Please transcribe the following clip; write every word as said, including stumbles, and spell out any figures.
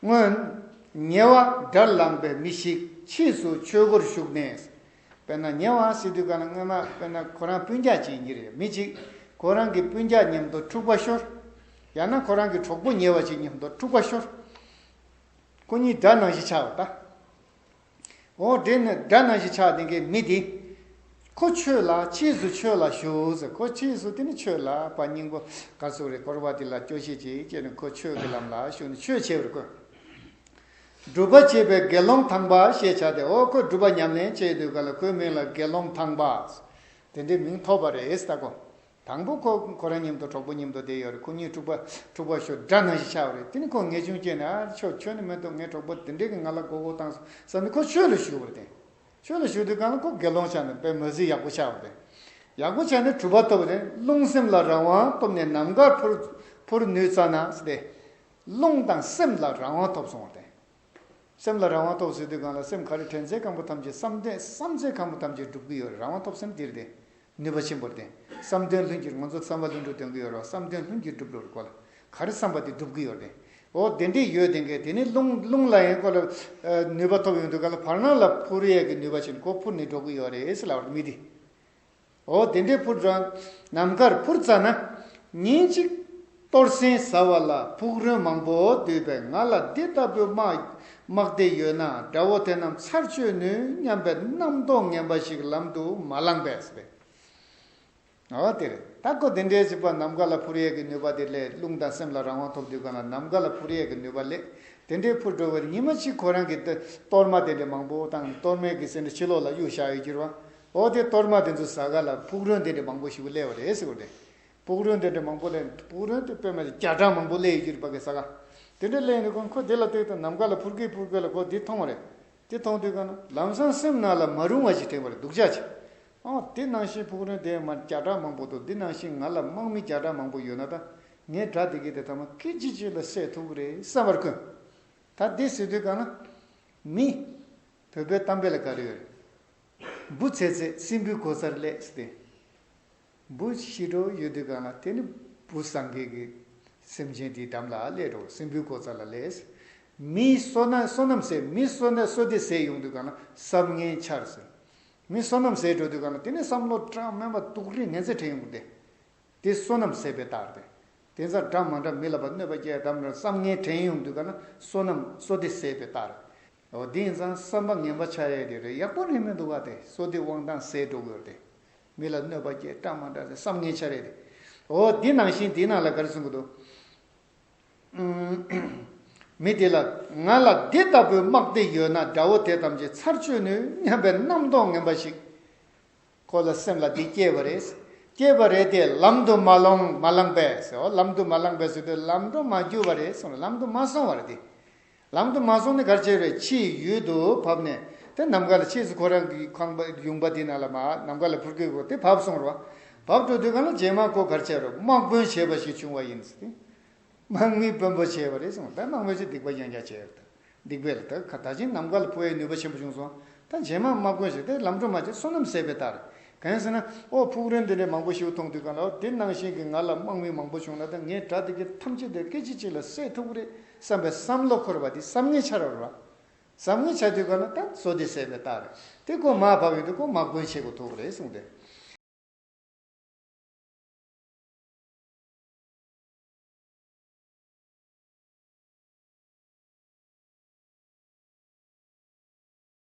སྔོན། ཉེ་བར་དགྲར་ལངས་པའི་མི་ཞིག་ཕྱིས་སུ་ཆོས་སྒོར་ཞུགས་ནས། དཔེར་ན་ཉེ་བར་ཟེར་དུས་ག་ལ་སྔོན་མ་དཔེར་ན་ཁོ་རང་སྤུན་ཀྱག་ཅིག་ཡིན་གྱི་རེད། མི་གཅིག་ཁོ་རང་གི་སྤུན་ཀྱག་མཉམ་དུ་འཁྲུག་པ་ཤོར། ཡང་ན་ཁོ་རང་གི་གྲོགས་པོ་ཉེ་བ་ཅིག་མཉམ་དུ་འཁྲུག་པ་ཤོར། ཁོ་གཉིས་དགྲ་ནང་བཞིན་ཆགས་པ་ད། འོ་དེ་ནི་དགྲ་ནང་བཞིན་ཆགས་དེ་གའི་མི་དེ། ཁོ་ཆོས་ལ་ཕྱིས་སུ་ཆོས་ལ་ཞུགས་ཟེར། ཁོ་ཕྱིས་སུ་དེ་ནི་ཆོས་ལ་ཕར་སྙིང་པོ་ག་ཚོད་རེད་སྐོར་བ་དེ་ལ་སྐྱོ་ཤས་ཅིག་སྐྱེས་ནས་ཁོ་ཆོས་ཀྱི་ལམ་ལ་ཞུགས་ནས་ཆོས་བྱས་པར་གོ། སྒྲུབ་པ་བྱེད་པའི་དགེ་སློང་ཐང་པ་ཞེས་བྱ་སྟེ། འོ་ཁོ་སྒྲུབ་པ་ཉམས་ལེན་བྱས་དུས་ག་ལ་ཁོའི་མིང་ལ་དགེ་སློང་ཐང་པ། དེ་འདྲའི་མིང་ཐོབ་པ་རེད་ད་གོ། དང་པོ་ཁོ་ཁོ་རང་མཉམ་དུ་གྲོགས་པོ་མཉམ་དུ་བསྡད་ཡོད་རེད། ཁོ་གཉིས་འཁྲུག་པ་འཁྲུག་པ་ཤོར་དགྲ་ནང་བཞིན་ཆགས་པ་རེད། དེ་ནི་ཁོ་ངེས་འབྱུང་སྐྱེས་ནས་ཨ་ཆོས་ཁྱོད་ནི་མི་འདུག་ངའི་གྲོགས་པོ་དེ་འདྲས་ཀྱི་ང་ལ་མགོ་སྐོར་བཏང་སོང་བསམ་ནས་ཁོ་ཆོས་ལ་ཞུགས་པ་རེད་དེ། ཆོས་ལ་ཞུགས་དུས་གང་ལ་ཁོ་དགེ་སློང་ཆགས་ནས་དཔེ་མ་སྲིད་ཡག་པོ་ཆགས་པ་རེད། ཡག་པོ་ཆགས་ནས་གྲུབ་པ་ཐོབ་པ་རེད། རླུང་སེམས་ལ་རང་དབང་ཐོབ་ནས་ནམ་མཁར་འཕུར་འཕུར་ནུས་ཙ་ན་ཟེར་ཏེ། རླུང་དང་སེམས་ལ་རང་དབང་ཐོབ་སོང་བ་རེད། སེམས་ལ་རང་དབང་ཐོབ་ཟེར་དུས་གང་ལ་སེམས་ག་རེ་དྲན་ཚད་ཁམ་པོ་ཐམས་ཅད་བསམ་གཏན་བསམ་ཚད་ཁམ་པོ་ཐམས་ཅད་སྒྲུབ་ཀྱི་ཡོད་རེད། རང་དབང་ཐོབ་སེམས་དེ་རེད་དེ། ནུས་པ་ཆེན་པོ་རེད་དེ། བསམ་གཏན་ལྷུན་གྱིས་ང་ཚོ་བསམ་པ་ལྷུན་གྲུབ་འདོན་གྱི་ཡོད་རེད་བ། བསམ་གཏན་ལྷུན་གྱིས་གྲུབ་འགྲོ་རེད་གོ་ལ། ག་རེ་བསམ་པ་དེ་སྒྲུབ་ཀྱི་ཡོད་རེད་དེ། འོ་དེ་འདྲས་ཡོད་དེ་གས་དེ་ནི་རླུང་རླུང་ལ་ཡང་ཁོ་ལ་ནུས་པ་ཐོབ་ཡོང་དུས་གང་ལ་བར་སྣང་ལ་འཕུར་ཡས་ཀྱི་ནུས་པ་ཆེན་ཁོ་འཕུར་ནས་འགྲོ་གི་ཡོད་རེད་ཟེར་ལབ་རེད་མི་དེ། འོ་དེ་འདྲའི་འཕུར་འགྲོ། ནམ་མཁར་འཕུར་ཙ་ན། ཉིན་གཅིག་གཏོར་སེམས་ཟ་བ་ལ་ཕུག་རོན་མང་པོ་འདུས་པས་ང་ལ་འདི་ལྟ་བུའི་དམག་དམག་སྡེ་ཡོད་ན་དགྲ་བོ་དེ་རྣམས་ཚར་གཅོད་ནུས་སྙམ་པའི་རྣམ་རྟོག་ངན་པ་ཞིག་ལམ་དུ་མ་ལངས་པས་ཟེར། འོ་དེ་རེད། ད་ཁོ་དེ་འདྲའི་ཅིག་པ་ནམ་མཁའ་ལ་འཕུར་ཡས་ཀྱི་ནུས་པ་དེ་སླེབས། རླུང་དང་སེམས་ལ་རང་དབང་ཐོབ་དུས་གང་ལ་ནམ་མཁའ་ལ་འཕུར་ཡས་ཀྱི་ནུས་པ་སླེབས། དེ་འདྲའི་འཕུར་འགྲོ་བའི་ཉི་མ་གཅིག་ཁོ་རང་གི་གཏོར་མ་དེ་འདྲ་མང་པོ་དང་གཏོར་མའི་གི་སེམས་ཕྱི་ལོགས་ལ་གཡུག་བཞག་ཡོད་ཀྱི་རེད་བ། འོ་དེ་གཏོར་མ་དེ་ཚོ་ཟ་ག་ལ་ཕུག་རོན་དེ་འདྲ་མང་པོ་ཞིག་སླེབས་པ་རེད་ཟེར་བ་རེད། ཕུག་རོན་དེ་འདྲ་མང་པོ་སླེབས། ཕུག་རོན་དེ་དཔེ་མ་བྱས་བརྒྱ་ཕྲག་མང་པོ་སླེབས་ཡོད་ཀྱི་རེད་པ་གི་ཟ་ག། དེ་འདྲ་སླེབས་ནས་ཁོང་ཁོ་དེ་ལ་བལྟས་དང་ནམ་མཁའ་ལ་འཕུར་གི་འཕུར་གི་ལ་ཁོ་དེ་མཐོང་བ་རེད། དེ་མཐོང་དུས་གང་ན་ལམ་སང་སེམས་ནང་ལ་མ་རུང་བ་ཞིག་དྲན་པ་རེད། སྡུག་ཅག་ཅིག་ཨོ་དེ་ནང་བཞིན་ཕུག་རོན་དེ་མ་བརྒྱ་ཕྲག་མང་པོ་འདུག་དེ་ནང་བཞིན་ང་ལ་དམག་མི་བརྒྱ་ཕྲག་མང་པོ་ཡོད་ན་ད། ངའི་དགྲ་དེ་གས་དེ་ཐ་མ་སྐད་ཅིག་གཅིག་ལ་བསད་ཐུབ་ཀྱི་རེད་བསམ་པར་ཁོས། ད་དེ་ཟེར་དུས་གང་ན། མི། བོད་པའི་གཏམ་དཔེ་ལ་ག་རེ་ཡོད་རེད། འབུ་ཚེ་ཚེ་སྲིན་འབུའི་གོ་ས་ལ་སླེབས་ཟེར་ཏེ། འབུ་ཤི་འགྲོ་ཡོད་དུས་གང་ལ་དེ་ནི་འབུ་ཟ་མཁན་གྱི་སེམས་ཅན་དེའི་འགྲམ་ལ་སླེབས་འགྲོ། སྲིན་འབུའི་གོ་ས་ལ་སླེབས། མིའི་བསོད་ནམས་བསོད་ནམས་ཟད། མིའི་བསོད་ནམས་བསོད་བདེ་ཟད་ཡོང་དུས་གང་ལ་བསམ་ངན་འཆར་ཟེར། མིའི་བསོད་ནམས་ཟད་འགྲོ་དུས་གང་ལ་དེ་ནི་བསམ་བློ་གྲངས་མེད་པ་སྡུག་རུས་ངན་ཚད་དྲན་ཡོང་གི་དེ། དེ་བསོད་ནམས་ཟད་པའི་རྟགས་རེད། དེ་ཙང་འདྲ་མ་འདྲ་མི་ལ་ཕར་གནོད་པ་སྐྱེལ་དམ་ར་བསམ་ངན་དྲན་ཡོང་དུས་ག་ན་བསོད་ནམས་བསོད་བདེ་ཟད་པའི་རྟགས་རེད། འོ་དེ་ཡིན་ཙང་བསམ་པ་ངན་པ་འཆར་ཡས་དེ་རེད། ཡག་པོ་རེད་མི་འདུག་ག་དེ་བསོད་བདེ་དབང་ཐང་ཟད་འགྲོ་གི་ཡོད་རེད། མི་ལ་གནོད་པ་སྐྱེལ་འདྲ་མ་འདྲ་ཟེར་བསམ་ངན་འཆར་ཡས་དེ། འོ་དེ་ནང་བཞིན་དེའི་ནང་ལ་ག་རེ་གསུང་གི་འདུག་མི་དེ་ལ་ང་ལ་འདི་ལྟ་བུའི་དམག་སྡེ་ཡོད་ན་དགྲ་བོ་དེ་ཐམས་ཅད་ཚར་གཅོད་ནུས་སྙམ་པའི་རྣམ་རྟོག་ངན་པ་ཞིག་ཁོ་ལ་སེམས་ལ་འདི་སྐྱེས་པ་རེད། སྐྱེས་པ་རེད་དེ་ལམ་དུ་མ་ལོང་མ་ལངས་པས་ཟེར། འོ་ལམ་དུ་མ་ལངས་པས་ཟེར་དུས་ལམ་འགྲོ་མ་རྒྱུག་པ་རེད་གསུངས། ལམ་དུ་མ་སོང་བ་རེད་དེ། ལམ་དུ་མ་སོང་ནས་ག་རེ་བྱས་རེད། ཕྱིའི་ཡུལ་དུ་བབས་ནས་དེ་ནམ་མཁའ་ལ་ཕྱིས་སུ་ཁོ་རང་གི་ཁང་པ་ཡུང་པ་དེ་ནང་ལ་མ་ནམ་མཁའ་ལ་འཕུར་སྐད་གོ་དེ་བབས་སོང་རེད་བ། བབས་འགྲོ་དུས་གང་ལ་རྗེས་མ་ཁོ་ག་རེ་བྱས་རེད། དམག་དཔོན་བྱས་པ་ཞིག་བྱུང་བ་ཡིན་ཟེར་ཏེ། དམག་མི་དཔོན་པོ་བྱས་པ་རེད་གསུངས། ད་དམག་མི་ཚོས་སྡིག་པ་ཡང་བསྐྱར་བྱས་ཡོད་ད། སྡིག་པས་ལ་ད་ད་ཕྱིན་ནམ་མཁའ་ལ་འཕུར་བའི་ནུས་པ་ཆེན་པོ་བྱུང་སོང་། ད་རྗེས་མ་དམག་དཔོན་ཞིག་དེ་ལམ་འགྲོ་མ་བྱེད་བསོད་ནམས་ཟད་པའི་རྟགས་རེད། གང་ཡིན་ཟེར་ན་ཨོ་ཕུག་རོན་འདི་འདྲའི་མང་པོ་ཞིག་མཐོང་དུས་གང་ལ་ཨོ་དེ་ནང་བཞིན་གྱི་ང་ལ་དམག་མི་མང་པོ་བྱུང་ན་ད་ངའི་དགྲ་དེ་གའི་ཐམས་ཅད་དེ་སྐད་ཅིག་གཅིག་ལ་བསད་ཐུབ་ཀྱི་རེད་བསམ་པའི་བསམ་བློ་འཁོར་བ་དེ་བསམ་ངན་འཆར་བ་རེད་བ། བསམ་ངན་འཆར་དུས་གང་ལ་ད་བསོད་བདེ་ཟད་པའི་རྟགས་རེད། དེ་ཁོ་མར་བབས་ཡོང་དུས་ཁོ་དམག་དཔོན་བྱེད་དགོས་ཐུག་གི་རེད་གསུངས་ཏེ།